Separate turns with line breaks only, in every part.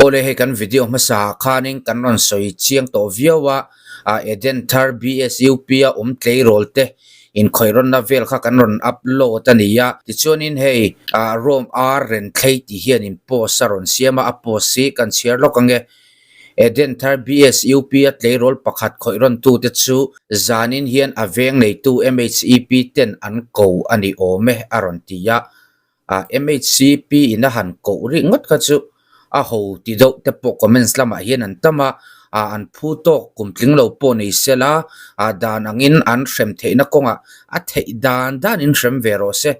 Awle hei kan video hmasa ah khanin kan rawn sawi chiang tawh viau a, ah Eden thar BSUP a awm tleirawl te inkhawihrawnna vel kha kan rawn upload a ni a, tichuanin hei ah Rome ar Renthlei tih hianin post a rawn siam a, a post hi kan chhiar lawk ange. Eden thar BSUP a tleirawl pakhat khawihrawntute chu zanin hian a veng neitu MHEP ten an ko a ni awm e a rawn ti a. Ah MHCP in a han koh rih ngawt kha chu a ho ti deuh te pawh comments lamah hian an tam a, ah an phu tawk kum tling lo pawh nei sela ah dan angin an hrem theihna kawngah a theih dan dan in hrem ve rawh se,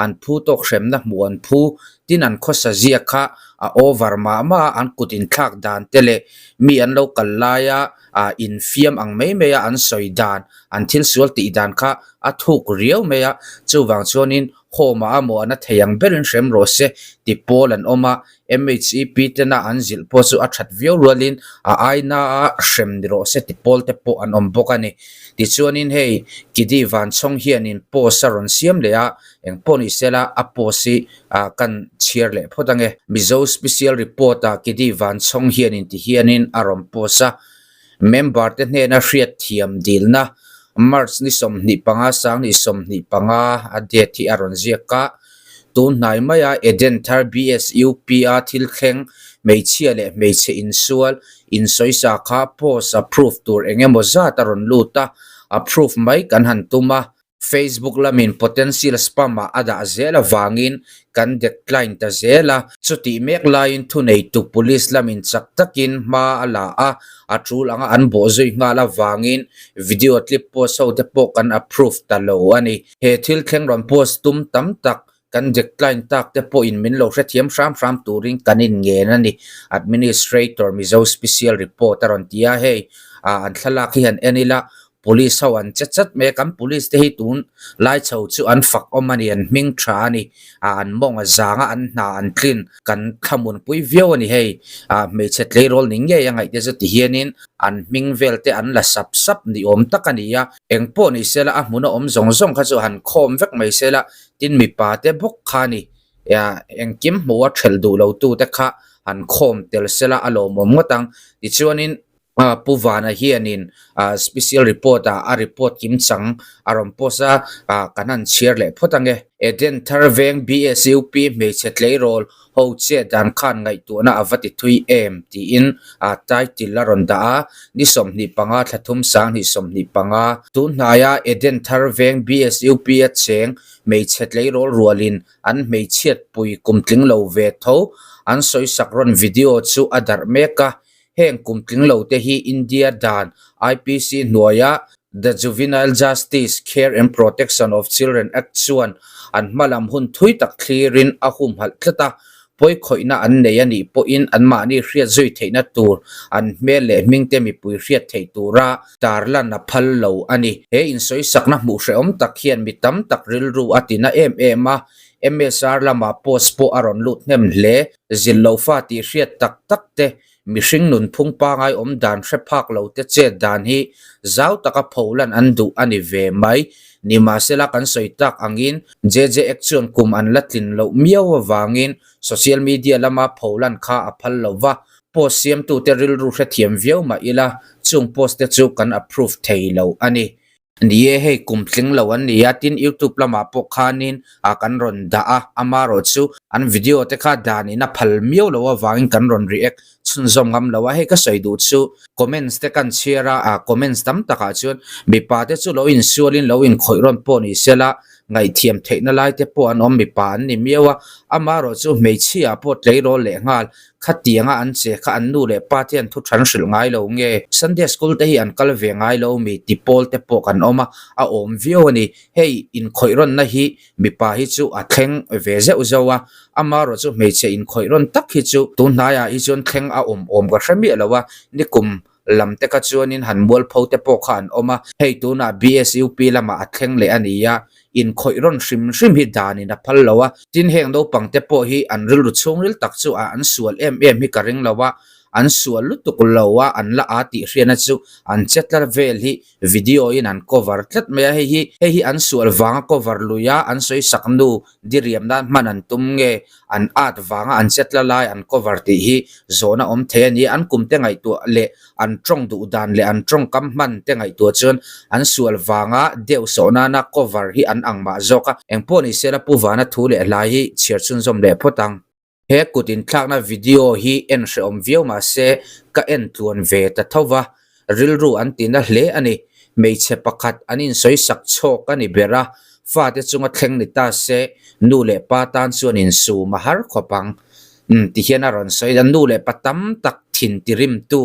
an phu tawk hremna hmuh an phu tin an khawsa zia kha a over mah mah a an kut inthlak dan te leh mi an lo kal laia ah infiam ang mai mai a an sawi dan an thil sual tih dan kha a thuk riau mai a chuvang chuanin Home ah a maw an a thei ang berin hrem rawh se ti pawl an awm a, MHEP tena an zilh pawh chu a that viau rualin a aina a hrem ni rawh se ti pawl te pawh an awm bawk a ni. Tichuanin hei Kidi Vanchhawng hianin post a rawn siam leh a, eng pawh ni sela a post hi kan chhiar leh phawt ange. Mizo Special Report ah Kidi Vanchhawng hianin ti hianin a rawn post a, Member te hnena hriat thiam dilna March ni 25 2025 a date hi a rawn ziak a. Tun hnai maia Eden thar BSUP a thil thleng hmeichhia leh hmeichhe insual insawisa kha post approve tur eng emaw zat a rawn lut a, approve mai kan han tum a. Facebook lamin potential spam ah a dah zel avangin kan decline ta zel a, chutih mek laiin thuneitu police lamin chak takin hma a la a, a tul anga an bawhzui nghal avangin video clip post ho te pawh kan approve ta lo a ni. He thil thleng rawn post tum tam tak kan decline tak te pawhin min lo hrethiam hram hram turin kan inngen a ni. Administrator Mizo Special Report a rawn ti a, hei an thlalak hi han en ila Police ho an che chat mai a, kan police te hi tun lai chho chu an fak awm a ni, an hming tha a ni, ah an mawng a zang a, an hna an tlin kan thlamun pui viau a ni hei, ah hmeichhe tleirawl ni ngei a ngaih te chu ti hianin an hming vel te an la sap sap ni awm tak a ni a, eng pawh ni sela a hmun a awm zawng zawng kha chu han khawm vek mai sela tin mipa te bawk kha a ni, engkim hmuh a thelh duh lo tu te kha han khawm tel sela a lawmawm ngawt ang, tichuanin. Pu Vana hianin special report ah a report kim chang a rawn post a, kan han chhiar leh phawt ange. Eden thar veng BSUP hmeichhe tleirawl ho chet dan khan ngaihtuahna a va ti thui em tiin title a rawn dah a, ni 25 thla thum 2025 tun hnaia Eden thar veng BSUP a cheng hmeichhe tleirawl rualin an hmeichhiatpui kum tling lo ve tho an sawisak rawn video chu a darh mek a. Heng kum tling lo te hi India dan IPC hnuaia The Juvenile Justice, Care and Protection of Children Act chuan an hmalam hun thui tak thlirin a humhalh tlat a, pawikhawihna an nei a nih pawhin anmahni hriat zui theihna tur an hmel leh hmingte mipui hriat theih tura tarlan a phal lo a ni. He insawisakna hmuh hrehawm tak hian mi tam tak rilru a tina em em a, MSR lamah post pawh a rawn lut hnem hle. Zil lo fa tih hriat tak tak te, mihring nunphung pangai awm dan hre phak lo te chet dan hi zau taka pholan an duh a ni ve mai. Nimahsela kan sawi tak angin JJX chuan kum an la tlin loh miau avangin social media lama pholan kha a phal lo va, post siamtute rilru hrethiam viau mah ila chung post te chu kan approve thei lo a ni. Ni e, hei kum tling lo an ni a, tin YouTube lamah pawh khanin ah kan rawn dah a, amarawh chu an video te kha danin a phal miau lo avangin kan rawn react chhunzawm ngam lo a, hei ka sawi duh chu comments te kan chhiar a, ah comments tam takah chuan mipa te chu lo insualin lo inkhawih rawn pawh ni sela ngaihthiam theihna lai te pawh an awm mipa an ni miau a, amarawh chu hmeichhia ah pawh tleirawl leh nghal Khatianga an che kha an nu leh pa te an thu than hrilh ngai lo nge? Sunday school te hi an kal ve ngai lo mi ti pawl te pawh kan awm a, a awm viau a ni. Hei inkhawih rawnna hi mipa hi chu a thleng ve zeuh zeuh a, amarawh chu hmeichhe inkhawih rawn tak hi chu tun hnaiah hi chuan thleng a awm awm ka hre miah lo a, nikum lam te kha chuanin han mualpho te pawh kha an awm a, hei tunah BSUP lamah a thleng leh a ni a, inkhawih rawn hrim hrim hi danin a phal lo a, tin heng naupang te pawh hi an rilru chhungril tak chu a an sual em em hi ka ring lo a, An sual lutuk lo a, an la a tih hriatna chu an che tlar vel hi video in an cover tlat mai a, hei hi hei hi an sual vanga cover lui a, an sawi sak nu diriam nan hman an tum nge, an at vanga an che tla lai an cover tih hi zawhna awm thei a ni. An kum te ngaihtuah leh an tawng duh dan leh an tawngkam hman te ngaihtuah chuan an sual vanga deuh sawh nana cover hi an ang mah zawk a. Engpawh ni sela Pu Vana thu leh hlai hi chhiar chhunzawm leh phawt ang. He kut inthlakna video hi en hrehawm viau mah se ka en tluan ve ta tho va, rilru an ti na hle a ni. Hmeichhe pakhat an insawi sak chhawk a ni ber a, fate chunga thleng ni ta se nu leh pa tan chuan insum a har khawp ang. Umm ti hian a rawn sawi a, nu leh pa tam tak thin ti rimtu,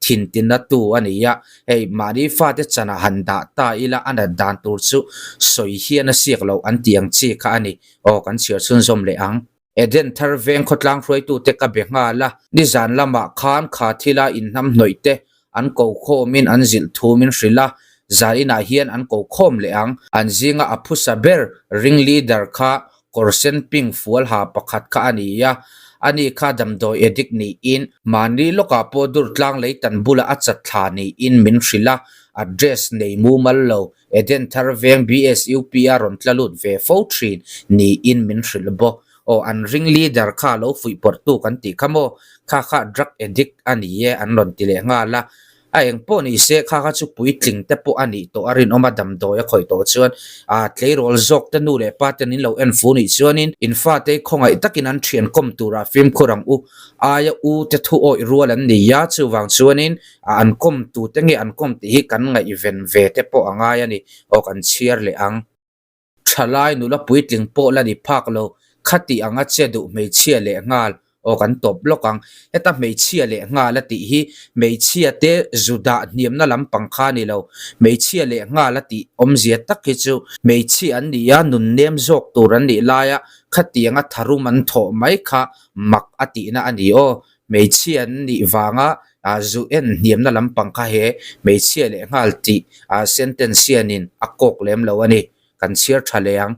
thin ti natu a ni a, hei mahni fate chanah han dah ta ila a nat dan tur chu sawi hian a siak loh an tih ang chi kha a ni. Aw kan chhiar chhunzawm leh ang. Eden thar veng khawtlang hruaitute ka be nghal a, nizan lamah khan kha thila inhnamhnawih te an ko khawmin an zilh thu min hrilh a, zaninah hian an ko khawm leh ang. An zinga a phusa ber ring leader kha kawr sen pink fual ha pakhat kha a ni a, ani kha damdawi addict niin mahni lawkah pawh Durtlang leitan bulah a chat thla niin min hrilh a, address nei mumal lo Eden thar veng BSUP a rawn tla lut ve fo thin niin min hrilh bawk. Aw an ring leader kha lo fuih pawrhtu kan tih kha maw? Kha kha drug addict a ni e an rawn ti leh nghal a. A eng pawh ni se kha kha chu puitling te pawh a nih tawh a rinawm a damdawi a khawih tawh chuan a tleirawl zawk te nu leh pa ten in lo en fu nih chuanin in fate khawngaih takin an thian kawm turah fimkhur ang u aia u te thu awih rual an ni a chuvang chuanin a an kawm tu te nge an kawm tih hi kan ngaihven ve te pawh a ngai a ni. Aw kan chhiar leh ang. Thalai nula puitling pawh la ni phak lo, khati anga che duh hmeichhia leh nghal. Aw kan tawp lawk ang. Heta hmeichhia leh nghal a tih hi hmeichhia te zu dah hniamna lampang kha a ni lo. Hmeichhia leh nghal a tih awmzia tak hi chu hmeichhia an ni a, nun nem zawk tur an nih laia khatianga tharum an thawh mai kha mak a tihna a ni aw. Hmeichhia an nih vanga zu en hniamna lampang kha he hmeichhia leh nghal tih sentence hianin a kawk lem lo a ni. Kan chhiar tha leh ang.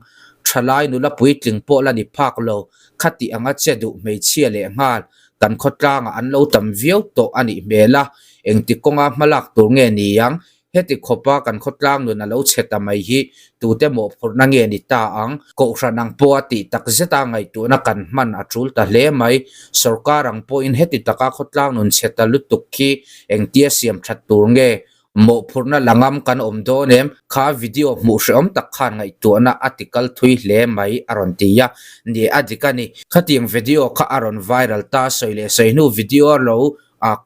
Thalai nula puitling pawh la ni phak lo. Khatih anga che duh hmeichhia leh nghal kan khawtlangah an lo tam viau tawh a nih hmel a. Engti kawnga hmalak tur nge ni ang? Heti khawpa kan khawtlang nun a lo chhe ta mai hi tute mawhphurhna nge ni ta ang? Kohhran ang pawha tih tak zeta ngaihtuahna kan hman a tul ta hle mai. Sorkar ang pawhin heti taka khawtlang nun chhe ta lutuk khi engtia siam that tur nge? Mawhphurhna la ngam kan awm dawn em? Kha video hmuh hrehawm tak khan ngaihtuahna a ti kal thui hle mai a rawn ti a. Ni a dik a ni. Khatiang video kha a rawn viral ta sawi leh sawi hnu video lo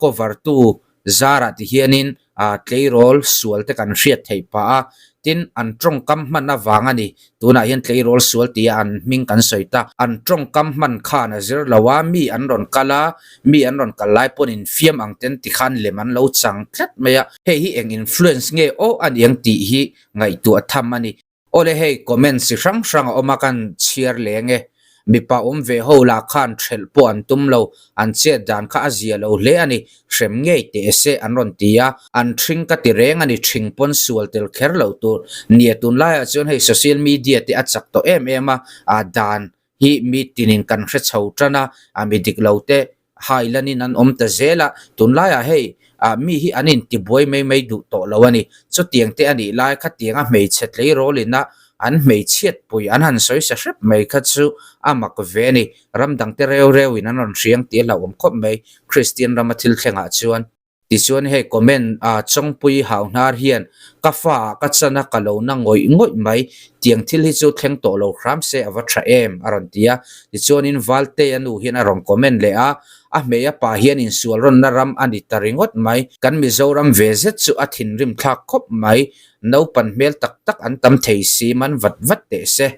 cover tu Zarah ti hianin tleirawl sual te kan hriat theih pah a, tin an tawngkam hman avang a ni. Tunah hian tleirawl sual tia an hming kan sawi ta. An tawngkam hman khan a zir lo a, mi an rawn kal a, mi an rawn kal lai pawn infiam ang ten tikhan lem an lo chang tlat mai a. Hei hi eng influence nge aw a niang tih hi ngaihtuah tham a ni. Awle hei comment chi hrang hrang a awm a kan chhiar leng e. Mipa awm ve ho lah khan thelh pawh an tum lo, an chet dan kha a zia lo hle a ni, hrem ngei teh se an rawn ti a, an thring ka ti reng a ni, thring pawn sual tel kher loh tur. Nia tunlaiah chuan hei social media te a chak tawh em em a, a dan hi mi tinin kan hre chho tan a, a mi dik lo te hailanin an awm ta zel a, tunlaiah hei ah mi hi an intibuai mai mai duh tawh lo a ni. Chutiang te a nih lai khatianga hmeichhe tleirawlina an hmeichhiatpui an han sawi sa hrep mai kha chu a mak ve a ni. Ram dangte reu reuin an rawn hriang tih a hlauhawm khawp mai Kristian rama thil thlengah chuan. Tichuan hei comment a Chawngpui hau hnar hian ka fa ah ka chan a ka lo na ngawih ngawih mai, tiang thil hi chu thleng tawh lo hram se a va tha em a rawn ti a. Tichuanin Valtea nu hian a rawn comment leh a, a hmei a pa hian insual rawnna ram a ni ta ringawt mai, kan Mizoram ve zet chu a thinrim thlak khawp mai, naupan hmel tak tak an tam thei si man vat vat teh se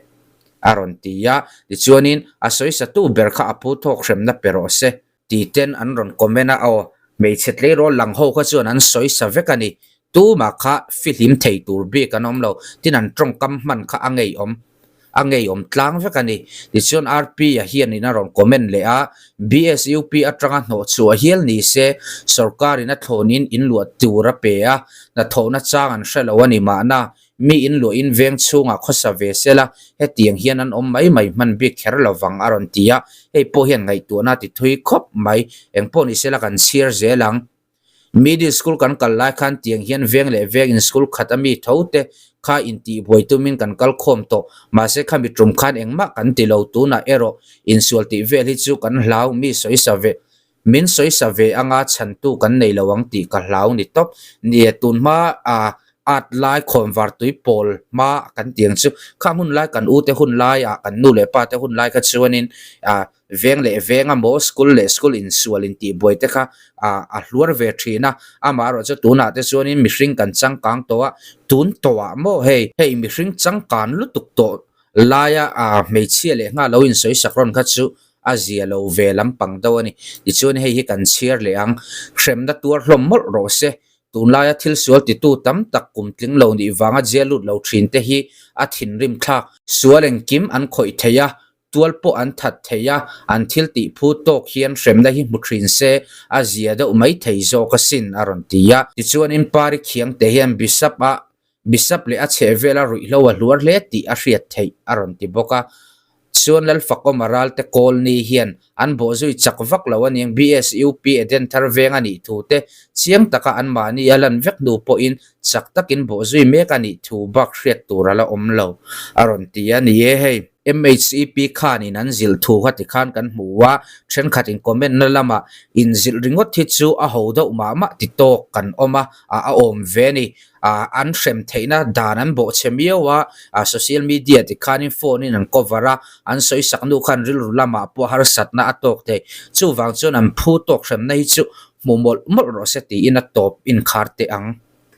a rawn ti a. Tichuanin a sawisatu ber kha a phu thawk hremna pe rawh se. Tih ten an rawn comment a, aw hmeichhe tleirawl lang ho kha chuan an sawi sa vek a ni. Tumah kha fihlim thei tur bik an awm lo, tin an tawngkam hman kha a ngeiawm a ngeiawm tlang vek a ni. Tichuan RP-a hianin a rawn comment leh a, BSUP atanga hnawhchhuah hial ni se, sorkarin a thlawnin inluah tur a pe a, hnathawhna chang an hre lo a ni mahna. Mi in luahin veng chhungah khawsa ve se la, hetiang hian an awm mai mai hman bik kher lo vang a rawn ti a, hei pawh hian ngaihtuahna a ti thui khawp mai. Engpawh ni se la kan chhiar zel ang. Middle school kan kal lai khan tiang hian veng leh veng in school khat a mi tho te kha intihbuai tumin kan kal khawm tawh. Mahse khami tum khan engmah kan ti lo tunah erawh insual tih vel hi chu kan hlau mi sawisa ve min sawisa ve anga chhantu kan nei lo ang tih ka hlau ni tawp. Nia tunhma ah at lai khawnvar tui pawl hma kan ti ang chu kha hun lai kan u te hun lai ah kan nu leh pa te hun lai kha chuanin ah Veng leh veng a maw, school leh school insual intihbuai te kha a hluar ve thin a, amaherawh chu tunah te chuanin mihring kan changkang tawh a, tun tawhah maw hei, hei mihring changkan lutuk tawh laia hmeichhia leh nghal lo insawi sak rawn kha chu a zia lo ve lampang deuh a ni. Tichuan hei hi kan chhiar leh ang, hremna tuar hlawm mawlh rawh se, tunlaia thil sual titu tam tak kum tling lo nih vanga zia lut lo thin te hi a thinrim thlak. Sual engkim an khawih thei a, Tual pawh an that thei a, an thil tih phu tawk hian hremna hi hmu thin se, a zia deuh mai thei zawk asin, a rawn ti a. Tichuanin Pari Khiangte hian Bishop a Bishop leh a chhehvela ruihhlo a hluar hle tih a hriat theih, a rawn ti bawk a. Chuan Lalfakawma ralte Kawlni hian an bawhzui chak vak lo aniang BSUP Eden thar veng a nih thu te chiang taka anmahni a lan vek hnu pawhin chak takin bawhzui mek a nih thu bak hriat tur a la awm lo, a rawn ti a ni e hei. MHEP khanin an zilh thu kha tikhan kan hmu a, thenkhatin comment na lamah inzilh ringawt hi chu a ho deuh mah mah ti tawk kan awm a, a awm ve a ni. An hrem theihna dan an bawhchhe miau a, social media tikhanin phone in an cover a, an sawisak nu khan rilru lamah pawh harsatna a tawk thei. Chuvang chuan an phu tawk hremna hi chu hmu mawlh mawlh rawh se tiin a tawp inkhar teh ang.